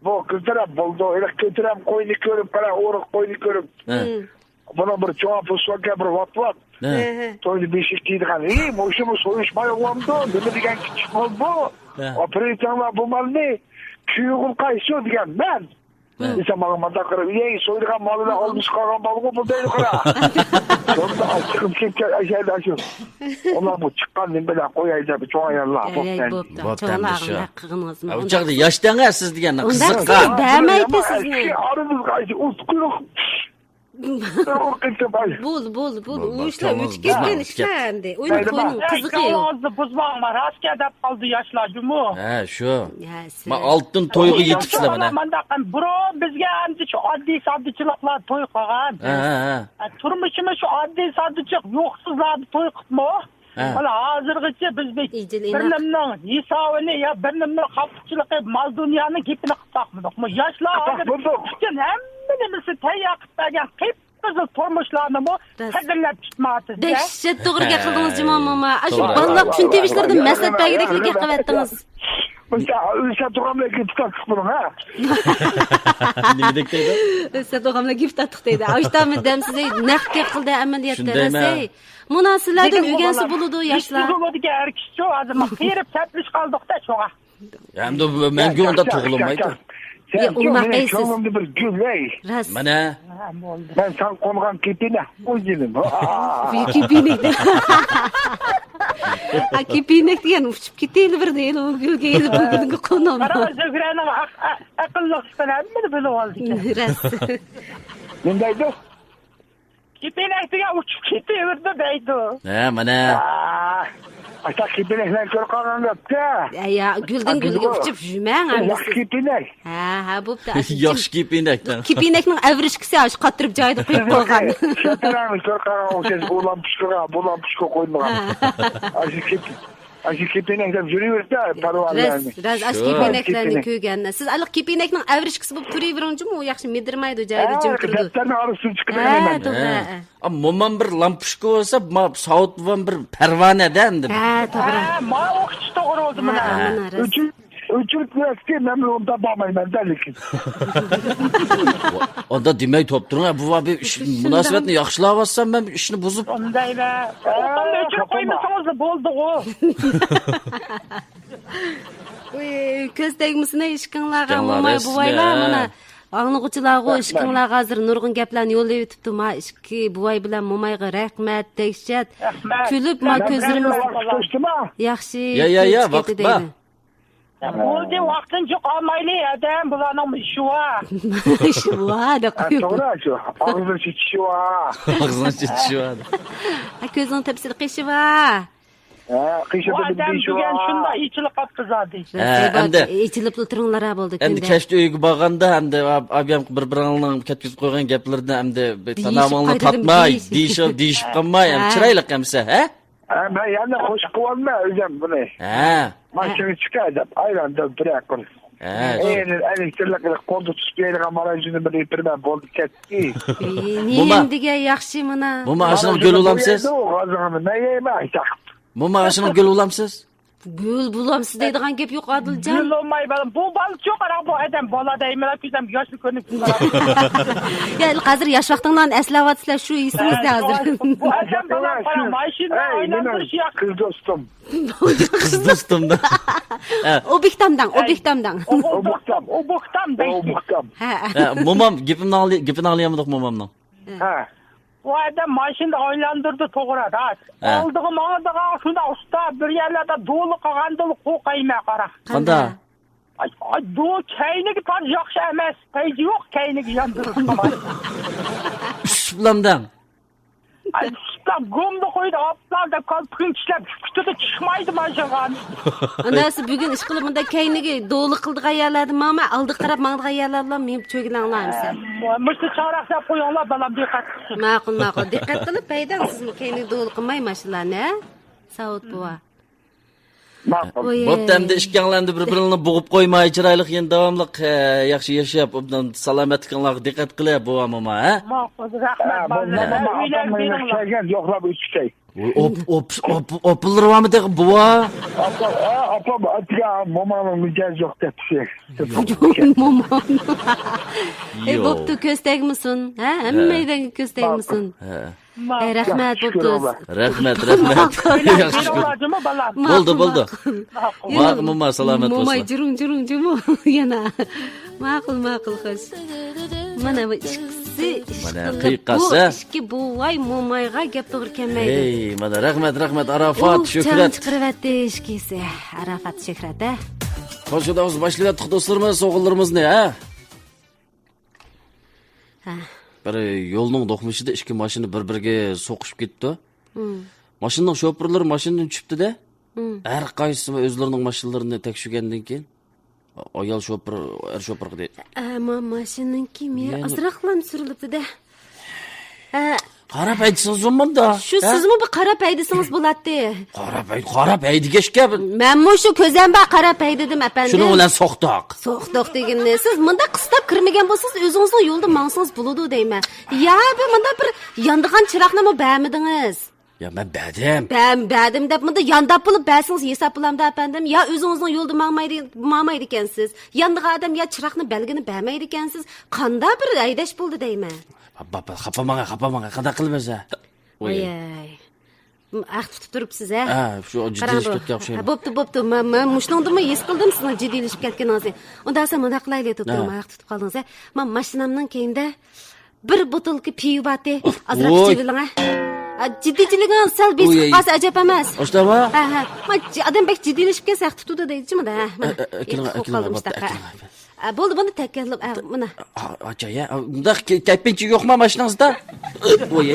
بۇ كۆتۈرەپ بولدى. ھېلىقى كۆتۈرەم قوينى كۆرۈپ، قارا، ئورۇق قوينى كۆرۈپ. ھە. بۇنىڭ بىر چوڭ پۇسۋاكە بىر ۋات-ۋات. ھە. تويدا بېشىك كىيىدىغان. ئى، مۇشۇمۇ سويۇشماي بولامدۇ؟ نېمە دېگەن كىچىك مال بۇ؟ ھە. ئاپىرىۋېتىڭلار بۇ مالنى. كۈيۈغۇل قايسى دېگەن مەن. ھە. دېسەم، ماڭا مۇنداق قاراپ، ئەي، سويىدىغان مالىدا ئالمىشىپ قالغان بالىغۇ بۇ دەيدۇ، قارا. شۇندا چىقىپ كەتكەن ئەشەدە شۇ. ئۇلار بۇ چىققان نېمە بىلەن قوياي دەپ، چوڭ ئاياللار. ئەي، بوپتۇ. بوپتۇ، تەملىشى. ئۇ چاغدا ياش دەڭە سىز دېگەن قىزىققان. بەرمەيتتى سىزنى. ئارىمىزغا ئۇتقۇلۇق. بولدى، بولدى، بولدى. ئۇ ئىشلار ئۆتۈپ كەتكەن ئىشلار ئەمدى. ئويناپ توينىڭ قىزىقى يوق. ئاۋازنى بۇزماڭلار، راست گەپ دەپ قالدى ياشلار جۇمۇ. ھە، شۇ. ما ئالتۇن تويغا يېتىپسىلەر مانا. مانداق، بۇرۇن بىزگە ئەمدى شۇ ئاددىي ساددىچىلىقلار توي قىلغان. ھە، ھە، ھە. تۇرمۇشىمىز شۇ ئاددىي ساددىچىلىق، يوقسۇزلاردا توي قىپمۇ؟ ھە. مانا ھازىرغىچە بىز بىر، ئىجىل بىر ئىناق. نېمىنىڭ ھېسابىنى يا بىر نېمىنىڭ خاپىچىلىقى، مال دۇنيانىڭ گېپىنى قىلىپ باقمىدۇق. مۇ ياشلار ھازىر بولدۇق. پۈتۈن ھەممە نېمىسى تەييار قىلىپ بەرگەن قىپقىزىل تۇرمۇشلارنىمۇ راست. قەدىرلەپ كۈتمەيتتى. دەھشەت توغرا گەپ قىلدىڭىز، جۇما موما. ئاشۇ توغرا. بالىلار چۈشىنىۋېلىشلىرىدىن مەسلىھەت بەرگۈدەكلا گەپ قىلىۋەتتىڭىز. ئۆلسە، ئۆلسە تۇرغاندا كېتىپ قالدۇق بۇنىڭ، ھە؟ نېمە دەپ دەيدۇ؟ ئۆلسە تۇرغاندا گېپ تارتتۇق دەيدۇ. ئاشتامىز دەمسىز نەق گەپ قىلدى ئەمەلىيەتتە، شۇندايمۇ؟ راست. مۇناسىۋەتلەردىن لېكىن ئۆگەنسە بولىدۇ، ياشلار. يۈز يىگىرمىدىكى ھەر كىشى شۇ، ھازىر قېرىپ سەپلىشىپ قالدۇقتا شۇڭا. ئەمدى مەن گۇڭدا تۇغۇلمايدۇ. يا، ئۇنداق دەيسىز. كۆڭلۈمدە بىر گۈل، ھەي. راست. مانا. ھە، بولدى. مەن ساڭا قونغان كېپىنەك، ئۇ جېنىم. كېپىنەك دە. ھە، كېپىنەك دېگەن ئۇچۇپ كېتەيلى بىردە، ئۇ گۈلگە، ئۇ گۈلگە قونۇم. قارا، زۆھرەنىڭ ئەق-، ئەق-، ئەقىللىق ئىكەن، ھەممىنى بىلىۋالدى ئىكەن. راست. نېمە دەيدۇ؟ كېپىنەك دېگەن ئۇچۇپ كېتىۋېرىدۇ دەيدۇ. ھە، مانا. ئاشۇ كېپىنەكلەرنى كۆرۈپ قالغان گەپتە. يا، يا، گۈلدىن گۈلگە ئۇچۇپ يۈرمەڭ، ئەمدى ياخشى سىز. كېپىنەك. ھە، ھە، بوپتۇ، ئاشۇ ياخشى كېپىنەك. كېپىنەكنىڭ ئەۋرىشكىسى ئاشۇ قاتتۇرۇپ جايىدا قويۇپ قويغان. شەپىلەرنى كۆرۈپ قالغان ئوخشاش، ئۇ لامپۇچكىغا، بۇ لامپۇچكا قويمىغان. ھە. ئاشۇ كېپى-، ئاشۇ كېپىنەكلەر يۈرۈۋېرىدۇ، پالۋانلارنى. راست، ئاشۇ شۇ. كېپىنەكلەرنى كېپىنەك. كۆرگەن. سىز ئالا كېپىنەكنىڭ ئەۋرىشكىسى بولۇپ تۇرۇۋېرىڭچۇمۇ، ئۇ ياخشى مىدىرمايدۇ، جايىدا ھە، جىم تۇرىدۇ. دەپتەرنىڭ ئارىسىدىن چىقىپ ھە، بېرىمەن. توغرا، ھە. ھە. ئا، مومام بىر لامپۇچكا بولسا، ما-، ساۋۇت بوۋام بىر پەرۋانە-دە ئەمدى. ھە، توغرا. ھە، ما ئوقۇتۇش توغرا بولدى ھە، مانا. مانا، راست. ئۆچۈرۈپ، ئۆچۈرۈپ بېرەتتى، مەن بۇنى ئۇنتۇپ باقمايمەن-دە، لېكىن. ئۇندا دېمەي توپ تۇرۇڭ، ھە، بۇ بىر ئىش، شۇنداق. مۇناسىۋەتنى ياخشىلاۋاتسام، مەن ئىشنى بۇزۇپ. ئۇندايلا. ھە، ئۇنى ئۆچۈرۈپ خاپىما. قويمىسىڭىزلا بولدىغۇ. ۋۇي، كۆز تەگمىسۇن ئىككىڭلارغا، ئىككىڭلار موماي، راستمۇ، بوۋايلار، ھە. مانا. ئاڭلىغۇچىلارغۇ، رەھمەت. ئىككىڭلارغا ھازىر نۇرغۇن گەپلەرنى يوللىۋېتىپتۇ. ما ئىككى بوۋاي بىلەن مومايغا رەھمەت، دەھشەت. رەھمەت. كۈلۈپ، ما رەھمەت. كۆزلىرىمىز. ياخشى. يا، يا، يا، ۋاقىت بار. دەيدۇ. يا، بولدى، ۋاقتىنى جوق ئالمايلى، ئادەم، بۇلارنىڭ ئىشى بار. ئىشى بار، دەپ ھە، قويۇپتۇ. توغرا، شۇ. ئاغزىنى چېچىشى بار. ئاغزىنى چېچىشى بار. ھە، كۆزنىڭ تەپسىلىك قىلىشى بار. ھە، قىشىدا بۇ بىر ئادەم دېيىشى دېگەن بار. شۇنداق ئېچىلىپ قاپتۇ زادى. ھە، ئەمدى ئېچىلىپلا تۇرۇڭلار، ھە، بولدى، ئەمدى كۈندە. كەچتە ئۆيگە بارغاندا، ئەمدى ئا-، ئابىيام بىر-بىرىڭلارنىڭ كەتكۈزۈپ قويغان گەپلىرىدىن ئەمدى بىر دېيىشىپ تانامىڭلارنى قايتىدىن تارتماي، دېيىش-، دېيىشىپ، دېيىشىپ قالماي، ئەمدى ھە. چىرايلىق ئەمسە، ھە؟ ھە، مەن يەنە خوش قىلىۋالماي ئۆزۈم بۇنى. ھە. ماشىنىغا چىقاي دەپ، ئايلاندۇرۇپ بىرەر قىل. ھە. ئەي، ئەلەكتىرلىك قىلىپ، قولدا تۇتۇپ بېرىدىغان ماراژنىنى بىر يېپىرىمەن، بولدى، كەتتى. ئى، موما. نېمە دېگەن ياخشى مانا. موما، ئاشۇنىڭ گۈل بولامسىز؟ غازىڭىنى مەن يەيمەن، ئايتاق. موما، ئاشۇنىڭ گۈل بولامسىز؟ گۈل بولامسىز دەيدىغان گەپ يوق، ئادىلجان. گۈل بولماي، بالام. بۇ بالىچۇ، قاراڭ، بۇ ئادەم بالا دەيمەن، كۆزۈم ياشنى كۆرۈنۈپ. يا، ھازىر ياش ۋاقتىڭلارنى ئەسلەۋاتىسىلەر، شۇ ئېسىڭىزدە ھازىر. بۇ ئادەم، بالام، قاراڭ، ماشىنا ئايلاندۇرۇش ياق. قىز دوستۇم. قىز دوستۇمدا. ھە. ئوبيېكتامداڭ، ئوبيېكتامداڭ. ئوبيېكتام، ئوبيېكتام دەيسىز. ئوبيېكتام. ھە. ھە، مومام، گېپىمنى ئاڭلىي-، گېپىنى ئاڭلىيالمىدۇق مومامنىڭ. ھە. بۇ ئادەم ماشىنىدا ئايلاندۇردى، توغرا، راست. ھە. ئالدىغا ماڭىدىغان شۇنداق ئۇستا، بىر يەرلەردە دولى قىلغاندىلا قورقايمەن، قارا. قانداق؟ ئاي، ئاي، دو-، كەينىگە تاز ياخشى ئەمەس. پەيزى يوق كەينىگە ياندۇرۇشقا. ئۈسۈپلامداڭ. ئاي، ئۈسۈپلام گۇمدا قويدى، ئاپلام دەپ كالپۇكىنى چىشلەپ، كۈتىدە چىقمايدۇ ماشىنىغا. ئانداق بولسا بۈگۈن ئىشقىلىپ مۇنداق كەينىگە دولى قىلىدىغان يەرلەردە ماڭماي، ئالدىغا قاراپ ماڭىدىغان يەرلەردە مېڭىپ چۆگىلەڭلار ئەمىسە. مۇشۇ چاڭراق دەپ قويۇڭلار، بالام، دىققەت قىلسۇن. ماقۇل، ماقۇل. دىققەت قىلىپ ھەيدەڭ، سىزمۇ كەينىگە دولى قىلماي ماشىنىلارنى، ھە؟ ساۋۇت بوۋا. ماقۇل. ئوي. بوپتۇ، ئەمدى ئىككىڭلار ئەمدى بىر-بىرىڭلارنى بوغۇپ قويماي، چىرايلىق يەنە داۋاملىق، ئە، ياخشى ياشاپ، ئوبدان سالامەتلىكىڭلارغا دىققەت قىلىپ، بوۋا، موما، ھە؟ ماقۇل، رەھمەت، ھە، بالىلار. بولدى، موما، ئۆيلەرگە ئاپام بېرىڭلار. كەلگەن، يوقلاپ ئۆتۈپ كېتەي. ۋوي، ئوپ-، ئوپ-، ئوپ-، ئوپىلىرى بارمۇ تېخى، بوۋا؟ ئاپام، ھە، ئاپام ئاتىغان مومامنىڭ مىجەزى يوق دەپتۇ. يوق. مومام. ئەي، يوق. بوپتۇ، كۆز تەگمىسۇن. ھە، ھەممەيلەنگە كۆز تەگمىسۇن. ھە. ئەي، رەھمەت، بوپتۇ. رەھمەت، رەھمەت. ياخشى كۆرۈڭلار. ياخشى كۆرۈڭلار. بولدى، بولدى. ماقۇل. ماقۇل، موما، سالامەت بولسۇن. موماي، جۇرۇڭ، جۇرۇڭ، جۇمۇ. يەنە. ماقۇل، ماقۇل، خوش. مانا بۇ ئىككىسى، مانا ئىشقىلىپ قىيقاسا. بۇ ئىككى بوۋاي مومايغا گەپ توغرا كەلمەيدۇ. ھەي، مانا رەھمەت، رەھمەت، ئاراپات، ئۇھ، شۆھرەت. چاڭ چىقىرىۋەتتى ئىككىسى. ئاراپات، شۆھرەت، ھە؟ خوش، خۇدايىمىز باشلىۋەتتۇق دوستلىرىمىز، سوۋغىلىرىمىزنى، ھە؟ ھە. بىر يولنىڭ دوقمۇشىدا ئىككى ماشىنا بىر-بىرىگە سوقۇشۇپ كېتىپتۇ. مم. ماشىنىنىڭ شوپۇرلىرى ماشىنىدىن چۈشۈپتۇ-دە. مم. ھەر قايسىسى ئۆزلىرىنىڭ ماشىنىلىرىنى تەكشۈرگەندىن كېيىن، ئايال شوپۇر، ئەر شوپۇرغا دەيدۇ. ئەمما ماشىنىنىڭكى مېيى ئازراقلا سۈرۈلۈپتۇ-دە. ھە. قاراپ ھەيدىسىڭىز بولمامدا؟ شۇ ھە؟ سىزمۇ بىر قاراپ ھەيدىسىڭىز بولاتتى. قاراپ ھەي-، قاراپ ھەيدىگەچكە. مەنمۇ شۇ كۆزەم بار قاراپ ھەيدىدىم، ئەپەندىم. شۇنىڭ بىلەن سوقتۇق. سوقتۇق دېگىنىنى. سىز مۇنداق قىستاپ كىرمىگەن بولسىڭىز، ئۆزىڭىزنىڭ يولىدا ماڭسىڭىز بولىدۇ دەيمەن. يا بىر مۇنداق بىر ياندىغان چىراغنىمۇ بەرمىدىڭىز. يا، مەن بەردىم. بەم-، بەردىم دەپ مۇنداق يانداپ بولۇپ بەرسىڭىز ھېساب بولامدا، ئەپەندىم؟ يا ئۆزىڭىزنىڭ يولىدا ماڭمايدۇ-، ماڭمايدىكەنسىز، ياندىغان ئادەم يا چىراغنى بەلگىنى بەرمەيدىكەنسىز، قانداق بىر ھەيدەش بولدى دەيمەن. خاپا، خاپا بولماڭ، خاپا بولماڭ، قانداق قىلىمىز ھە؟ ۋاياي. ۋاياي. ھەق تۇتۇپ تۇرۇپسىز ھە؟ ھە، شۇ جىددىيلىشىپ قاراڭ، كەتكەن ئوخشايدۇ. ھە، بوپتۇ، بوپتۇ. مەن، مەن مۇشۇنىڭدىنمۇ ھېس قىلدىم سىزنىڭ جىددىيلىشىپ كەتكىنىڭىزنى. ئۇنداق بولسا مۇنداق قىلايلى، دوكتور، ھە. ماڭا ھەق تۇتۇپ قالدىڭىز ھە. مانا ماشىنامنىڭ كەينىدە بىر بوتۇلكا پىۋا بارتى. ئازراق ئىچىۋېلىڭە. ئا، جىددىيچىلىكىڭىز سەل بېسىقىپ قالسا ئەجەب ئەمەس. ئاشتاما؟ ھە، ھە. ما، جى-، ئادەم بەك جىددىيلىشىپ كەتسە ھەق تۇتىدۇ دەيدىچۇ مانا. ھە، مانا. ئە، ئە، ئەكېلىڭ، ئېتىق ئەكېلىڭ، قالدى بوپتۇ، مۇشتاق، ھە. ئەكېلىڭ. ئا، بولدى، بۇنى تەكەللۇپ، ئا، مانا. ئا، ئاچا، يا، ئا، مۇنداق كەي-، كەيپىنچە يوقما ماشىنىڭىزدا؟ ئوي. ئوي.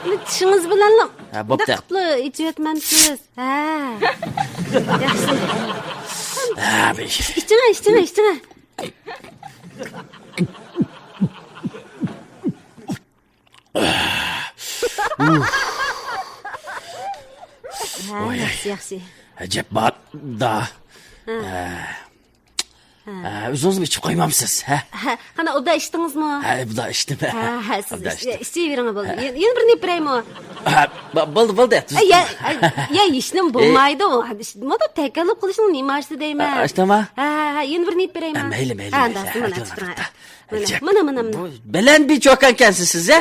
بۇنى چىشىڭىز بىلەنلا ھە، بوپتۇ. مۇنداق قىلىپلا ئېچىۋەتمەمسىز؟ ھە. ياخشى. ھە، بەي. ئىچىڭە، ئىچىڭە، ئىچىڭە. ھە، ۋاي. ياخشى، ياخشى. ئەجەب بار-دا. ھە. ھە. ھە، ئۆزىڭىزمۇ ئىچىپ قويمامسىز، ھە؟ ھە، قانا، ئوبدان ئىچتىڭىزمۇ؟ ھە، ئوبدان ئىچتىم. ھە، ھە، سىز ئوبدان ئىچ-، ئىچتىم. ئىچىۋېرىڭە، بولدى. ھە. يەنە، يەنە بىرنى ئېلىپ بېرەيمۇ؟ ھە، بو-، بولدى، بولدى. ئە، يە، ئە، يە، ھېچنېمە ئەي. بولمايدۇ. مۇنداق تەكەللۇپ قىلىشنىڭ نېمە ھاجىتى دەيمەن. ئە، ئاشتاما؟ ھە، ھە، ھە، يەنە بىرنى ئېلىپ بېرەيمۇ؟ ئە، مەيلى، مەيلى، ھە، مەيلى. ئانداق، ھە، مانا، ئەكېلىڭ، تۇتۇڭ. ئەكېلىڭ. مانا، مانا، مانا. بەلەن بىر چوكان ئىكەنسىز سىز، ھە؟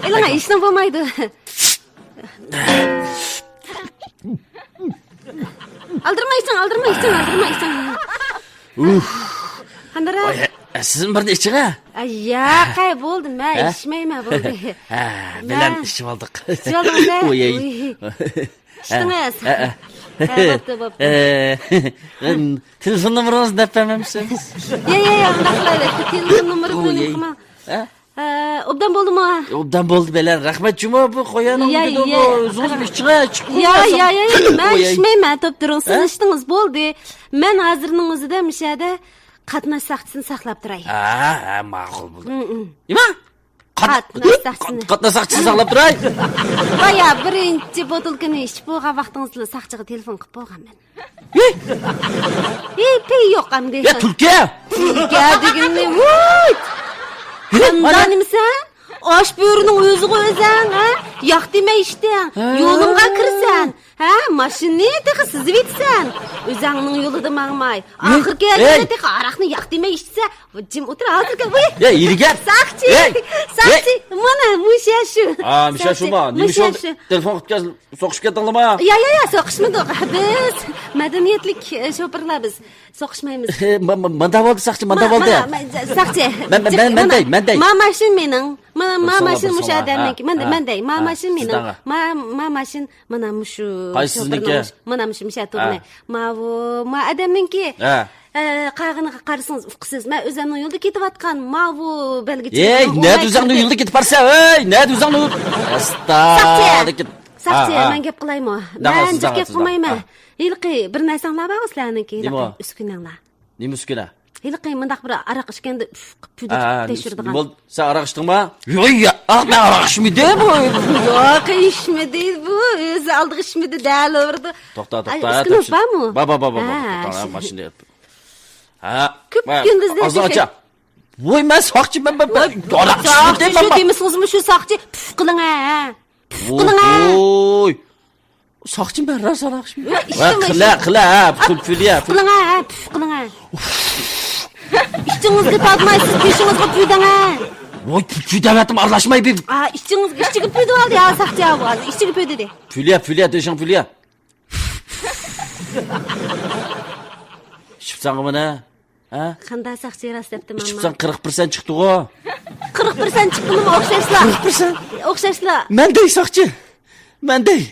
ئېلىڭە، ھېچنېمە بولمايدۇ. ئالدىرىماي ئىچىڭ، ئالدىرىماي ئىچىڭ، ئالدىرىماي ئىچىڭ. ئۇھ. قانداقراق؟ ۋاي، ھە، سىزمۇ بىرنى ئىچىڭ ھە. ئاي، ياق، ھە؟ بولدى، مەن ھە؟ ئىچمەيمەن، بولدى. ھە، بىلەن مەن ئىچىۋالدۇق. ئىچىۋالدىڭىز ھە؟ ۋاي. ئىچتىڭىز؟ ھە، ھە. ھە، بوپتۇ، بوپتۇ. ئە، تېلېفون نومۇرىڭىزنى دەپ بەرمەمسىز؟ يا، يا، يا، ئۇنداق قىلايلى. تېلېفون نومۇرى بىلەن نېمە قىلماڭ. ھە؟ ئە، ئوبدان بولدىمۇ؟ ئوبدان بولدى، بەلەن. رەھمەت جۇمۇ، بۇ قويانىڭ يا، دېدى يا، بۇ، ئۆزىڭىز ئىچىڭە، چىقىڭ يا، يا، يا، يا، مەن ئىچمەيمەن، توپ تۇرۇڭ، سىز ھە؟ ئىچتىڭىز، بولدى. مەن ھازىرنىڭ ئۆزىدە مۇشۇ يەردە قاتناش ساقچىسىنى ساقلاپ تۇراي. ھە، ھە، ماقۇل بولدى. ھىم، ھىم. نېمە؟ قات-، قاتناش ساقچىسىنى. قاتناش ساقچىسىنى ساقلاپ تۇراي. بايا بىرىنچى بوتۇلكىنى ئىچىپ بولغان ۋاقتىڭىزدا ساقچىغا تېلېفون قىلىپ بولغانمەن. ھېي! ھېي، پېي يوق ئەمدى. يا، تۈلكە! تۈلكە دېگىنىنى، ۋۇي! ھېي، قانداق نېمىسەن؟ ئاش بۆرىنىڭ ئۆزىغۇ ئۆزەڭ، ھە؟ ياق دېمەي ئىچتىڭ. ھە. يولۇڭغا كىرسەن. ھە، ماشىنىنى تېخى سىزىۋېتىسەن. ئۆزەڭنىڭ يولىدا ماڭماي. ھېي، ئاخىرقى ھېي. يەردە تېخى ئاراقنى ياق دېمەي ئىچسە، جىم ئوتۇر، ھازىر كەل. ۋۇي! ھېي، ھىيلىگەر! ساقچى! ھېي! ساقچى! ھېي! مانا، مۇشۇ شۇ. ئا، مۇشۇ ساقچى، شۇما؟ نېمە مۇشۇ شۇ؟ شۇ. تېلېفون قىلىپ كەل-، سوقۇشۇپ كەتتىڭلىما؟ يا، يا، يا، سوقۇشمىدۇق. بىز مەدەنىيەتلىك، ئە، شوپۇرلار بىز. سوقۇشمايمىز. ھە، ما-، ما-، ماندا بولدى ساقچى، ماندا ما-، بولدى. ما-، ما-، ساقچى. مەن، مەن، مەن، مانا، مەن دەي، مەن دەي. ما ماشىنا مېنىڭ. ما، ما ماشىنا مۇشۇ ئادەمنىڭكى. مانا، ھە، مەن دەي. ما ھە، ماشىنا مېنىڭ. سىزدەڭ. ما، ما ماشىنا مانا مۇشۇ. قايسى شوپۇرنىڭ سىزنىڭكى؟ مۇشۇ، مانا مۇشۇ، مۇشۇ ھە. تۇرنى. ماۋۇ، ما ئادەمنىڭكى. ھە. ئە، قالغىنىغا قارىسىڭىز ئۇقىسىز. مەن ئۆزەمنىڭ يولىدا كېتىۋاتقان ماۋۇ بەلگىچە. ھەي، نەدە ئۆزەڭنىڭ يولىدا كېتىپ بارسەن؟ ھەي، نەدە ئۆزەڭنىڭ يولىدا؟ ساقچى! ساقچى، ھە، ھە. مەن گەپ قىلايمۇ؟ مەن جىق گەپ قىلمايمەن. ھېلىقى بىر نەرسەڭلار بارغۇ سىلەرنىڭكى، ھېلىقى ئۈسكۈنەڭلار. نېمە ئۈسكۈنە؟ ھېلىقى مۇنداق بىر ئاراق ئىچكەندە ئۈف قىپ پۈدۈپ ھە، ھە، تەكشۈرىدىغان. نېمە بولدى؟ سەن ئاراق ئىچتىڭما؟ يوق، يا، ئا، مەن ئاراق ئىچمىدىم بۇ. يوق، ئىچمىدى بۇ. ئۆزى ئالدىغا ئىچمىدى، دەلىۋۇرىدۇ. توختا، توختا، ئۈسكۈنىڭىز بارمۇ؟ بار، بار، بار، بار. ھە، توختا، ماشىنىدا. ھە، كۈپ كۈندۈزدە ھازىر ئاچا. ۋوي، مەن ساقچىمەن، مەن، مەن ئاراق ئىچمىدىم، ساقچى شۇ دېمىسىڭىزمۇ شۇ ساقچى، پۈف قىلىڭ ھە. پۈف قىلىڭ ھە. ۋوي. ساقچى، مەن راست ئاراق ئىچمىدىم. ۋە، قىلە، قىلە، ھە، پۈف، پۈف، پۈف، پۈف قىلىڭ ھە، پۈف قىلىڭ ھە. ئىچىڭىزگە تارتمايسىز، بېشىڭىزغا پۈدەڭ ھە. ۋوي، پۈف، پۈف دەۋەتتىم، ئارىلاشماي بىر. ئا، ئىچىڭىز، ئىچىگە پۈدۈۋالدى ھە ساقچى ھە، بۇ ھازىر ئىچىگە پۈدىدى. پۈلىيە، پۈلىيە، دېشىڭ پۈلىيە. ئىچىپسەنغۇ مانا؟ ھە؟ قانداق ساقچى راست دەپتىمەن. ئىچىپسەن، قىرىق پىرسەنت چىقتىغۇ. قىرىق پىرسەنت چىققىنىمۇ ئوخشاشلا. قىرىق پىرسەنت؟ ئوخشاشلا. مەن دەي ساقچى. مەن دەي.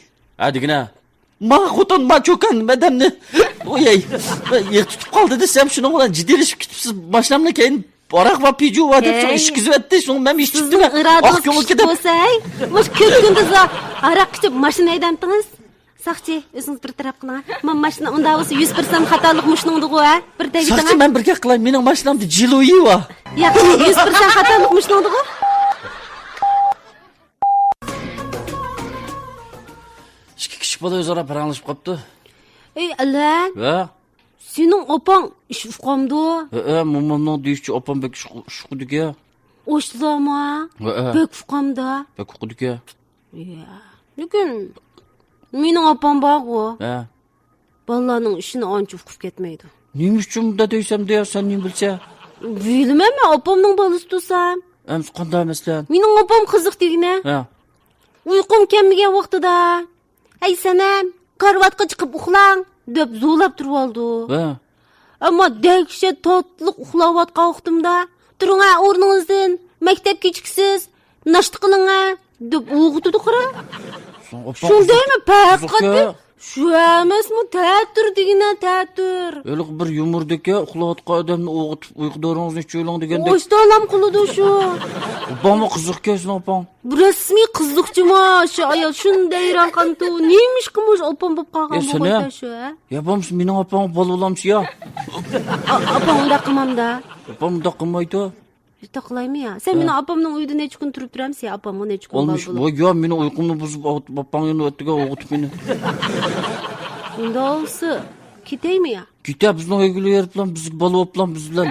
ھە، دېگىنە. ما خوتۇن، ما چوكان، مەدەمنى. ئويەي. يىغ تۇتۇپ قالدى دېسەم، شۇنىڭ بىلەن جىددىيلىشىپ كېتىپسىز. ماشىنامنى كەينى ھاراق ۋە پىجۇ ۋە دەپ شۇ ھەي. ئىشكىزىۋەتتى. شۇڭا مەن ئىچىپ سىزنىڭ ئىرادىڭىز كۈچلۈك بولسا، ھەي، مۇشۇ كۆپ كۈندۈزلا ھاراق ئىچىپ ماشىنا ھەيدەمتىڭىز؟ ساقچى، ئۆزىڭىز بىر تەرەپ قىلىڭ ھە. ما ماشىنا ئۇنداق بولسا يۈز پىرسەنت خاتالىق مۇشۇنىڭدىغۇ ھە؟ بىر دەيدىڭ ساقچى، ھە؟ مەن بىر گەپ قىلاي، مېنىڭ ماشىنامدا جىلۇيى بار. ياق، يۈز پىرسەنت خاتالىق مۇشۇنىڭدىغۇ؟ بالا ئۆزئارا پاراڭلىشىپ قاپتۇ. ئەي، ئەلەم. ۋە؟ سېنىڭ ئاپاڭ ئىش ئۇقامدۇ؟ ھەئە، مومامنىڭ دېيىشىچە ئاپام بەك ئىش ئۇقىدىكەن. ئاشۇلارمۇ؟ ھەئە. بەك ئۇقامدا؟ بەك ئۇقىدىكەن. يا، لېكىن مېنىڭ ئاپام بارغۇ. ھە. بالىلارنىڭ ئىشىنى ئانچە ئۇقۇپ كەتمەيدۇ. نېمە ئۈچۈن مۇنداق دەيسەن دە، سەن نېمە بىلسە؟ بىلمەيمەن، ئاپامنىڭ بالىسى تۇرسام. ئەمسە قانداق مەسىلەن؟ مېنىڭ ئاپام قىزىق دېگىنە. ھە. ئۇيقۇم كەلمىگەن ۋاقتىدا، «ھەي سەنەم، كارىۋاتقا چىقىپ ئۇخلاڭ» دەپ زورلاپ تۇرۇۋالىدۇ. ھە. ئەمما دەھشەت تاتلىق ئۇخلاۋاتقان ۋاقتىمدا، «تۇرۇڭە ئورنىڭىزدىن، مەكتەپ كېچىكىسىز، ناشتا قىلىڭە» دەپ ئويغىتىدۇ قارا. شۇڭا دەيمەن، پەقەت شۇ ئەمەسمۇ، تەتۈر دېگىنە، تەتۈر. ھېلىقى بىر يۇمۇردىكى ئۇخلاۋاتقان ئادەمنى ئويغىتىپ، «ئۇيقۇ دورىڭىزنى ئىچىۋېلىڭ» دېگەندەك. ئاشتالام قىلىدۇ شۇ. ئاپاڭمۇ قىزىق ئىكەن سېنىڭ ئاپاڭ. رەسمىي قىزىقچىما شۇ ئايال، شۇنداق ھەيران قالمىتىۋ، نېمىشقا مۇشۇ ئاپام بولۇپ قالغان بولغايدا شۇ، ھە؟ يا بولمىسا مېنىڭ ئاپام بالا بولامسى يا؟ ئاپام ئۇنداق قىلمامدا. ئاپام ئۇنداق قىلمايدۇ. ئۇنداق قىلايمۇ يا؟ سەن مېنىڭ ئاپامنىڭ ئۆيىدە نەچچە كۈن تۇرۇپ تۇرامسەن؟ ئاپامغا نەچچە كۈن بالا بولۇپ. ۋاي يا، مېنىڭ ئۇيقۇمنى بۇزۇپ، ئاپاڭ يەنە ئۆتتىگە ئويغىتىپ مېنى. ئۇنداق بولسا كېتەيمۇ يا؟ كېتە، بىزنىڭ ئۆيگىلا يېرىپلا، بىزگە بالا بولۇپلا، بىز بىلەن.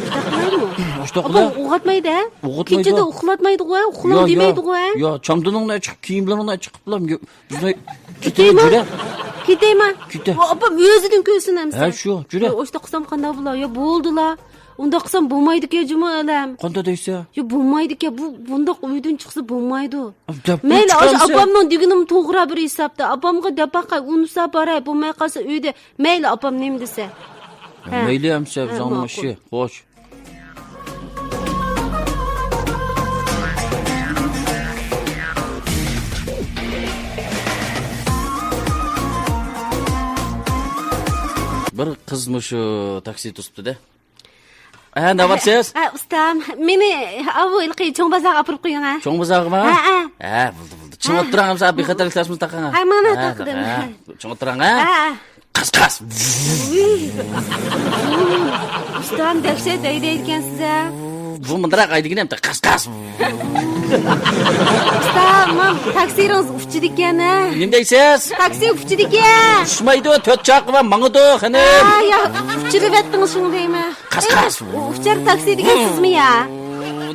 ئاشتاق قىلايمۇ؟ ئاشتاق ئاپام قىلە. ئويغاتمايدۇ ھە؟ ئويغاتمايدۇ. كېچىدە ئۇخلاتمايدىغۇ ھە؟ ئۇخلاڭ دېمەيدىغۇ ھە؟ يا، چامدىنىڭنى ئېچىقىپ، كىيىملىرىڭنى ئېچىقىپلا، بىزنى كېتەيمۇ؟ كېتەيمۇ؟ كېتە. ئاپام ئۆزىدىن كۆرسۇن ئەمسە. ھە، شۇ، جۈرە. يا، ئاشتاق قىلسام قانداق بولا؟ يا، بولدىلا. ئۇنداق قىلسام بولمايدىكەن جۇمۇ ئەلەم. قانداق دەيسە؟ يا، بولمايدىكەن. بۇ، بۇنداق ئۆيدىن چىقسا بولمايدۇ. مەيلى، ئاشۇ ئاپامنىڭ دېگىنىمۇ توغرا بىر ھېسابتا. ئاپامغا دەپ باقاي، ئۇنىسا باراي، بولماي قالسا ئۆيدە. مەيلى، ئاپام نېمە دېسە. ھە، مەيلى ئەمسە، بىزنىڭ ئىشى. خوش. بىر قىز مۇشۇ تاكسى توسۇپتۇ-دە. ھە، نەۋاتسىز؟ ھە، ئۇستام، مېنى ئاۋۇ ھېلىقى چوڭ بازارغا ئاپىرىپ قويۇڭ، ھە. چوڭ بازارغىمۇ؟ ھە، ھە. ھە، بولدى، بولدى. چىڭ ئولتۇرۇڭ، ئەمسە بىخەتەرلىك تاسمىسىنى تاقاڭ. ھە، مانا تاقىدىم. ھە، چىڭ ئولتۇرۇڭ، ھە. ھە، ھە. قاس، قاس. ۋىي. ئۇستام، دەھشەت ھەيدەيدىكەنسىز ھە. بۇ مۇنداق ھەيدىگىنى ئەمدى قاس، قاس. ئۇستام، تاكسىلىرىڭىز ئۇچىدىكەن ھە. نېمە دەيسىز؟ تاكسى ئۇچىدىكەن. ئۇچمايدۇ، تۆت چاقىغا ماڭىدۇ، خېنىم. ھە، يا، ئۇچۇرۇۋەتتىڭىز شۇڭا دەيمەن. قاس، قاس. ئۇچار تاكسى دېگەن سىزمۇ يا؟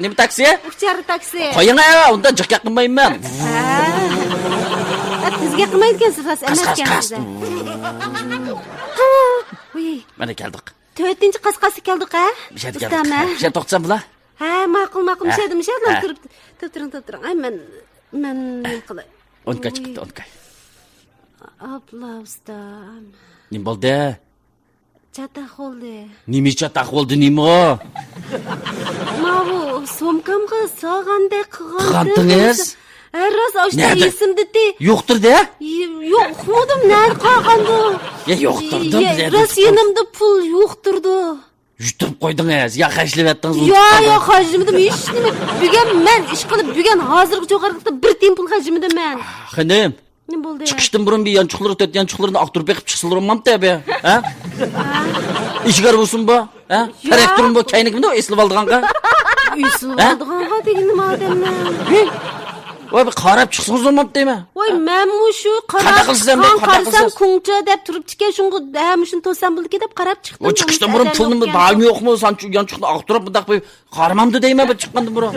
نېمە تاكسى؟ ئۇچار تاكسى. قويۇڭ ھە، ئۇنداق جىق گەپ قىلمايمەن. ھە. تېز گەپ قىلمايدىكەنسىز، راست ئەمەسكەنسىز. ھە، ھە. ۋىي. مانا كەلدۇق. تۆتىنچى قاسقاسى كەلدۇق ھە؟ مۇشەدە كەلدۇق. ئۇستام ھە؟ مۇشەدە توختىسام بولا؟ ھە، ماقۇل، ماقۇل، ھە. مۇشەدە، مۇشەدە ھە. تۇرۇپ، تۇرۇپ تۇرۇڭ، تۇرۇپ تۇرۇڭ. ئاي، مەن، مەن نېمە قىلاي؟ ئون كاي چىقىپتۇ، ئون كاي. ئاپلا، ئۇستام. نېمە بولدى؟ چاتاق بولدى. نېمە چاتاق بولدى، نېمە ئۇ؟ ماۋۇ سومكامغا سالغاندەك قىلغانتىم. قىلغانتىڭىز؟ ھە، راست، ئاشۇ نەدە؟ ئېسىمدىتى. يوقتۇردى؟ ي-، يوق، ئۇقمىدىم، نەدە قالغاندۇ؟ يا، يوقتۇردۇم، ي-، نەدە راست، يېنىمدا پۇل يوقتۇردى. يۇتۇپ قويدىڭىز، يا خەجلىۋەتتىڭىز، يا، يا، خەجلىمىدىم، ھېچ نېمە. بۈگۈن مەن ئىشقىلىپ، بۈگۈن ھازىرغىچە ئارىلىقتا بىر تىيىن پۇل خەجلىمىدىم مەن. خېنىم، نېمە بولدى؟ چىقىشتىن بۇرۇن بىر يانچۇقلىرى، تۆت يانچۇقلىرىنى ئاختۇرۇپ بېقىپ چىقسىلىرى بولمامتى بۇ؟ ھە؟ ھە؟ ئىشكار بولسۇن بۇ؟ ھە؟ ياق. تراكتورمۇ بۇ؟ كەينىكىمدۇ ئېسىلىۋالىدىغانغا؟ ئېسىلىۋالىدىغانغا دېگىنى نېمە ئادەمنىڭ؟ ھە؟ ۋاي، بىر قاراپ چىقسىڭىز بولمامتى دەيمەن. ۋاي، مەنمۇ شۇ قانداق قىلىسىز ئەمدى؟ قانداق قارىسام، قىلىسىز؟ كۇڭچا دەپ تۇرۇپتىكەن، شۇڭا ھە، مۇشۇنى توسسام بولىدىكەن دەپ قاراپ چىقتىم. ۋاي، چىقىشتىن بۇرۇن پۇلنىمۇ بارمۇ يوقمۇ؟ سانچۇ يانچۇقنى ئاختۇرۇپ مۇنداق بىر قارىمامدۇ دەيمەن، بىر چىققاندىن بۇرۇن.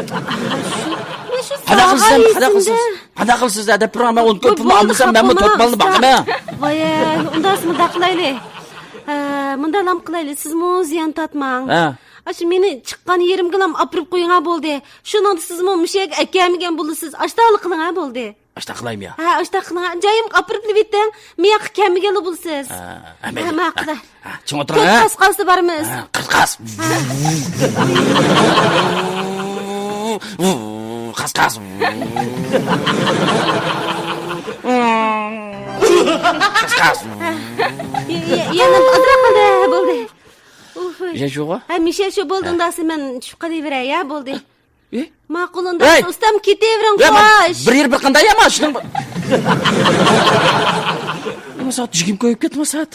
قانداق قىلىسىز، قانداق قىلىسىز؟ قانداق قىلىسىز؟ دەپ بېرىڭ، مەن ئون كوي پۇلنى ئالمىسام، مەنمۇ تۆت بالىنى باقىمەن. ۋاي، ئۇنداقسا مۇنداق قىلايلى. ھە، مۇنداقلام قىلايلى، سىزمۇ زىيان تارتماڭ. ھە. ئاشۇ مېنى چىققان يېرىمگىلا ئاپىرىپ قويۇڭا بولدى. شۇنىڭدا سىزمۇ مۇشۇ يەرگە ئەكەلمىگەن بولىسىز. ئاشتاق قىلىڭا بولدى. ئاشتاق قىلايمۇ يا؟ ھە، ئاشتاق قىلىڭا. جايىمغا ئاپىرىپ بېرىۋېتىڭ. مۇياققا كەلمىگەنلا بولىسىز. ھە، ھە، مەيلى. ھە، ماقۇل. ھە، ھە، چىڭ ئولتۇرۇڭ، ھە؟ قاس، قاس بارمىز. ھە، قاس، قاس. ھە. قاس، قاس. قاس، قاس. ھە. يە-، يە-، يەنە ئازراق قالدى، بولدى. ئۇھ. مىشە شۇغۇ؟ ھە، مىشە شۇ، بولدى، ھە. ئۇنداقسا مەن چۈشۈپ قېلىۋېرەي، يا، بولدى. ئى؟ ماقۇل، ئۇنداقتا ئۇستام كېتىۋېرىڭ، خوش. بىر يېرى بىر قانداق يامان شۇنىڭ. ماسات، جىگىم كۆيۈپ كەتتى، ماسات.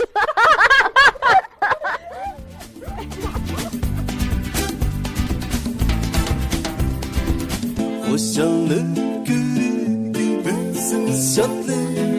خۇشاللىق كۆرۈندى بىزنىڭ شادلىق.